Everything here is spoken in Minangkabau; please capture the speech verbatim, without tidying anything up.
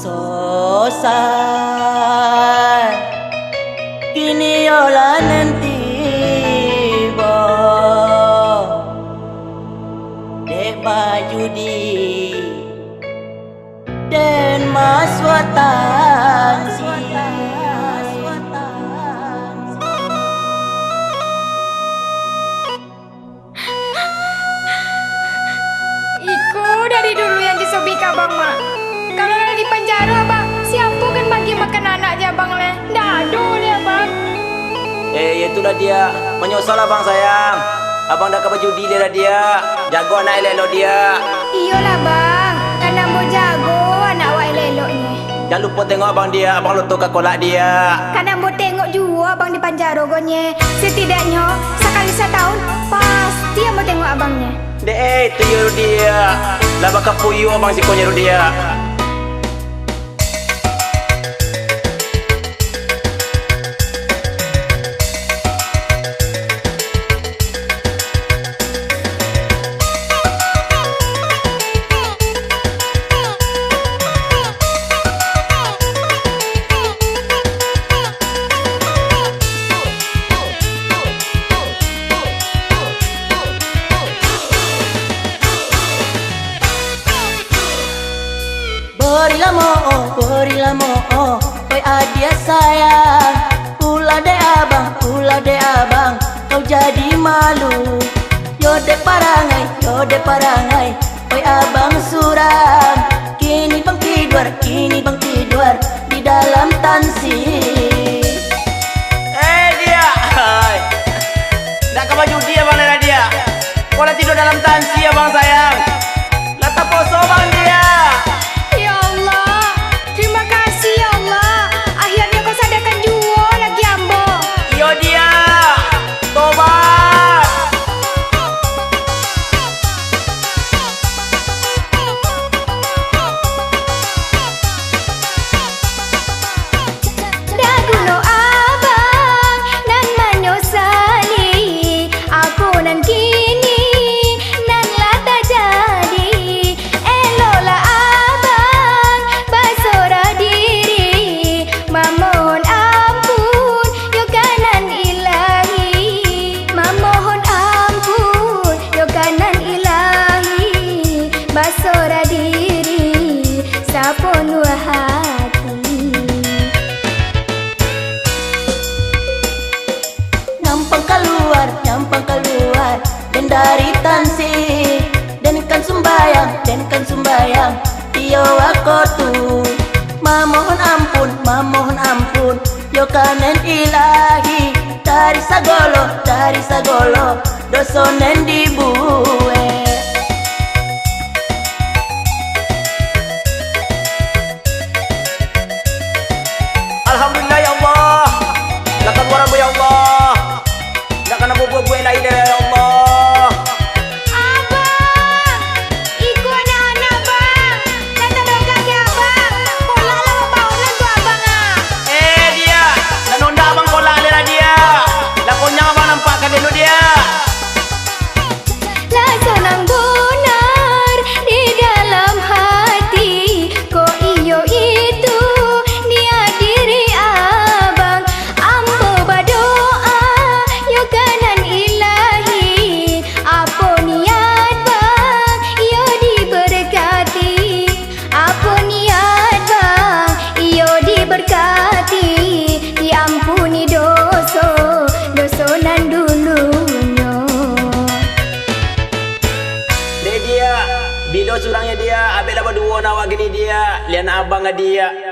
Sosai, kini yo lah nan tibo, dek bajudi den masuak tansi. Iko dari dulu yang disobik ka abang, Mak. Kalau lah di panjaro, abang, siapo kan bagi makan anak di abang leh? Ndak ado leh, abang. Eh, yo itulah, Diak. Manyosal abang, sayang. Abang ndak ka bajudi leh dah, Diak. Jago anak elok-elok, Diak. Iyolah, Bang. Kan ambo jago anak awak elok-eloknyo. Jan lupo tengok abang, Diak. Abang loto ka kolak, Diak. Kan ambo tengok juo abang di panjaro ko, Nyeh. Setidaknyo sakali sataun pasti ambo tengok abangnyo. Dek, eh, itu yo, Diak. Lah bakapuyuah abang sikonyo, Diak. Borilah mo'o, borilah mo'o, oi adiak sayang. Ulah dek abang, ulah dek abang, kau jadi malu. Yo dek parangai, yo dek parangai, oi abang suram. Kini bang tiduar, kini bang tiduar di dalam tansi. Eh, Diak, hai. Ndak ka bajudi abang lai, Diak. Kok lah tiduar dalam tansi, abang sayang? Lah taposo, Bang, Diak. Ya Allah, terima kasih, ya Allah. Akhirnyo kau sadarkan juo lagi ambo. Iyo, Diak. Tobat. Ndak guno abang nan manyosali apo nan kini nan lah tajadi. Eloklah abang basorah diri, mamohon ampun yo ka nan Ilahi, mamohon ampun yo ka nan Ilahi, basorah diri saponuah hati. Nyampang kaluar, nyampang kaluar, den dari tansi, den kan sumbayang, den kan sumbayang, iyo wako tu. Mamohon ampun, mamohon ampun, yo ka nan Ilahi, dari sagalo, dari sagalo, doso nan dibuek. Alhamdulillah, ya Allah. Lah kaluar ambo, ya Allah. Ndak ka nan babuek-buek lai doh, ya Allah. Abang! Iko anak-anak, Bang! Nan tadongkak ka Abang! Kolak lah bapaun nan tu Abang, ah! Eh, Diak! Nan ondak Abang kolak lai lah, Diak! Lah konyang Abang nampak ka den tu, Diak! Lah sonang bonar di dalam hati, kok iyo itu niat diri abang. Ambo badoa, yo ka nan Ilahi, apo niat bang, iyo diberkati. Apo niat bang, iyo diberkati, diampuni doso, doso nan dulunyo. Dek Diak, bilo surang yo Diak, abek lah baduo nak awak kini Diak, lian abang ka Diak.